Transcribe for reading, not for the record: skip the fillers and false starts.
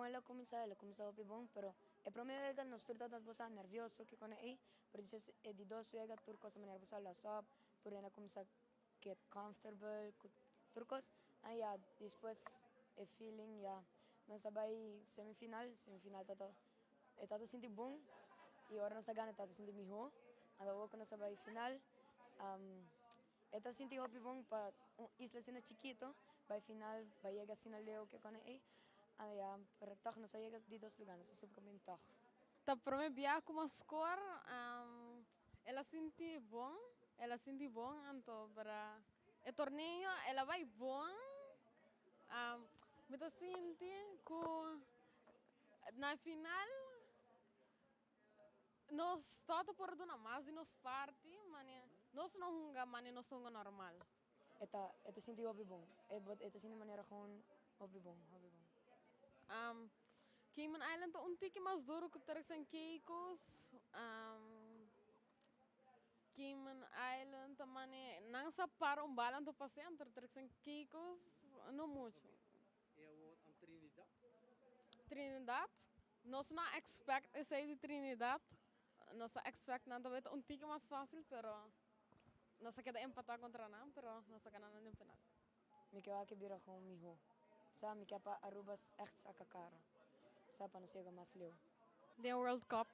El a cuminsa, el a cuminsa hopi bon, pero e prome wega nos tur tabata bosa nervioso kico na ey, pero despues e di dos wega tur cos a manera bosa a los op, tur hende a cuminsa get comfortable cu tur cos, en ya despues e feeling ya nos a bay semifinal. Semifinal tabata, e tabata sinti bon y ora nos a gana e tabata sinti miho. Anto awor cu nos a bay final, e ta sinti hopi bon pa un isla asina chikito bay final, bay yega asina leu ke con ey. Ya, pero toch nos a yega di dos lugar, nos a subcampeon toch. Ta prome bia cu mi a score, el a sinti bon, el a sinti bon. Anto para e torneo el a bay bon. Mi ta sinti cu na final nos tabata por duna mas di nos parti, mane nos no hunga mane nos hunga normal. E ta sinti hopi bon. E ta sinti manera gewoon hopi bon, hopi bon. Cayman Island ta un tiki mas duro cu Turks and Caicos. Cayman Island ta mane nan sa para un bala anto pasa, anto Turks and Caicos no mucho. Y awor Trinidad? Trinidad, nos no expect esey di Trinidad. Nos a expect nan tambe un tiki mas facil, pero nos a keda empata contra nan, pero nos a gana den penal. Mi kier cu bira gewoon miho. Sa, mi kier pa Aruba echt saca cara. Sa, pa nos yega mas leu. The World Cup.